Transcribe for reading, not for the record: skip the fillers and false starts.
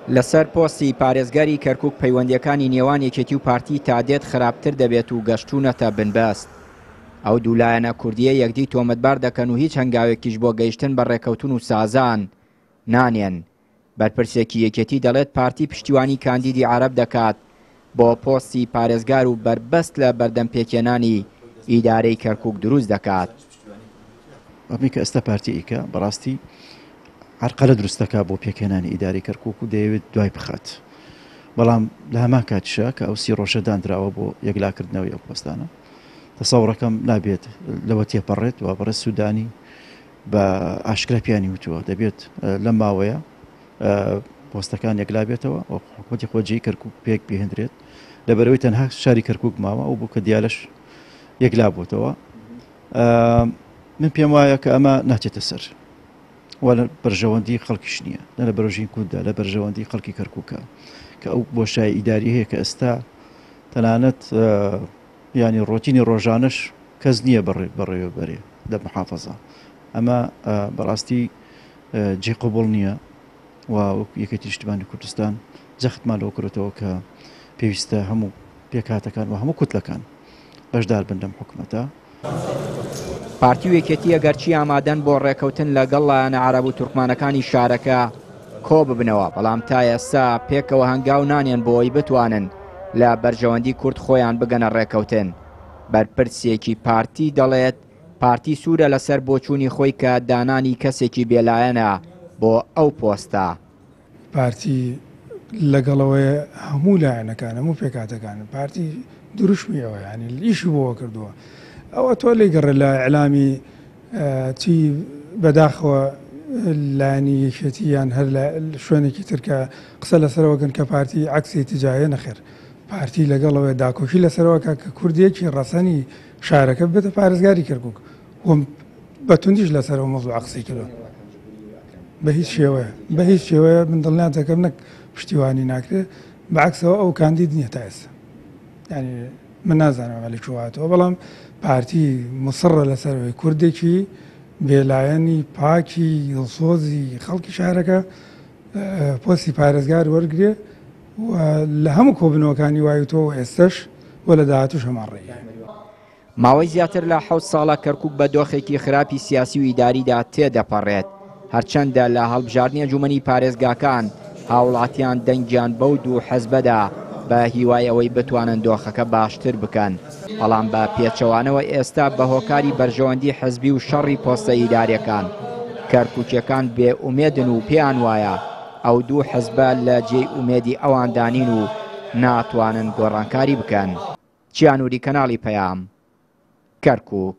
لەسەر پۆستی پارێزگاری کەرکوک پەیوەندییەکانی نێوان یەکێتی و پارتی تادێت خراپتر دەبێت و گەشتوونەتە بنبەست. ئەو دوو لایەنە کوردییە یەکدی تۆمەتبار دەکەن و هیچ هەنگاوێکیش بۆ گەیشتن بە ڕێککەوتن و سازان نانێن. بەرپرسێکی یەکێتی دەڵێت پارتی پشتیوانی کاندیدی عەرەب دەکات بۆ پۆستی پارێزگار و بەربەست لە بەردەم پێکهێنانی ئیدارەی کەرکوک دروست دەکات. ئەمەی کە ئێستا پارتی ئەیکا بەڕاستی عەرقەلە دروست دەکا بۆ پێکهێنانی ئیدارەی کەرکوک و دەیەوێت دوای بخات بەڵام لە هەمان کاتیشا کە ئەو سی ڕۆژە دانراوە بۆ یەکلاکردنەوەی ئەو پۆستانە تەسەوڕەکەم نابێت لەوە تێپەڕێت و بەڕێز سوودانی بە ئاشکرا پیانی وتووە دەبێت لەم ماوەیە پۆستەکان یەکلا بێتەوە و حکوومەتی خۆجێی کەرکوک پێک بهێندرێت لەبەرەوەی تەنها شاری کەرکوک ماوە ئەو بوو کە دیالەش یەکلا بووتەوە من پێم وایە کە ئەمە ناچێتە سەر و لە بەرژەوەندی خەڵکیش نییە نە لە بەرژین کورددا لە بەرژەوەندی خەڵکی کەرکووکە کە ئەو بۆشای ئیداری هەیە کە ئێستا تەنانەت ینی ڕۆتینی ڕۆژانەش کەس نییە بەڕێوەبەرێ لە محافظە ئەمە بەڕاستی جێ قوبڵ نییە و وەکو یەکێتی نیشتمانی کوردستان جەختمان لەوە کردووەتەوە کە پێویستە هەموو پێکهاتەکان و هەموو کوتلەکان بەشدار بن لەم حکومەتە. پارتی و یەکێتی ئەگەرچی ئامادەن بۆ ڕێکەوتن لەگەڵ لایەنە عەرەب و تورکمانەکانی شارەکە کۆببنەوە، بەڵام تا ئێستا پێکەوە هەنگاو نانێن بۆ ئەوەی بتوانن لە بەرژەوەندی کورد خۆیان بگەنە ڕێکەوتن. بەرپرسێکی پارتی دەڵێت، پارتی سوورە لەسەر بۆچوونی خۆی کە دانانی کەسێکی بێلایەنە بۆ ئەو پۆستە. پارتی لەگەڵ ئەوەیە هەموو لایەنەکان هەموو پێکهاتەکان پارتی دروشمی ئەوە ینی ئیشی بۆوە کردووە ئەوە تۆ لێ گەڕێ لە ئیعلامی چی بەداخەوە لایەنی یەکێتی یان هەر لە شوێنێکی تر کە قسە لەسەرەوەکەن کە پارتی عەکسی تجاهەیە نەخێر پارتی لەگەڵەوەی داکۆکی لەسەرەوەکە کە کوردێکی ڕەسەنی شارەکە ببێتە پارێزگاری کەرکوک و بە توندیش لەسەر ئەو مەوزوعە قسەی کردووە. بە هیچ شێوەیە بە هیچ شێوەیە من دڵنیات دەکەم نەک پشتیوانی ناکرێت بەعکسەوە ئەو کاندید نییە تا ئێستا یعنی من نازانم ئەمە لە کوێ هاتووە بەڵام پارتی مصڕە لەسەر ئەوەی کوردێکی بێلایەنی پاکی دڵسۆزی خەڵکی شارەکە پۆستی پارێزگار وەرگێ و لە هەموو کۆبنەوەکانی وایوتەوە و ئێستش و لە داهاتوش هەمان ڕێ. ماوەی زیاتر لە حەوت ساڵە کەرکوک بە دۆخێکی خراپی سیاسی و ئیداریدا تێدەپەڕێت، هەرچەندە لە هەڵبژاردنی ئەنجومەنی پارێزگاکان هاوڵاتیان دەنگیان بەو دوو حزبەدا بە هیوای ئەوەی بتوانن دۆخەکە باشتر بکەن، بەڵام بە پێچەوانەوە ئێستا بە هۆکاری بەرژەوەندی حزبی و شەڕی پۆستە ئیداریەکان کەرکوکیەکان بێ ئومێدن و پێیان وایە ئەو دوو حزبە لە جێی ئومێدی ئەواندا نین و ناتوانن گۆڕانکاری بکەن. چیا نوری کەناڵی پەیام، کەرکوک.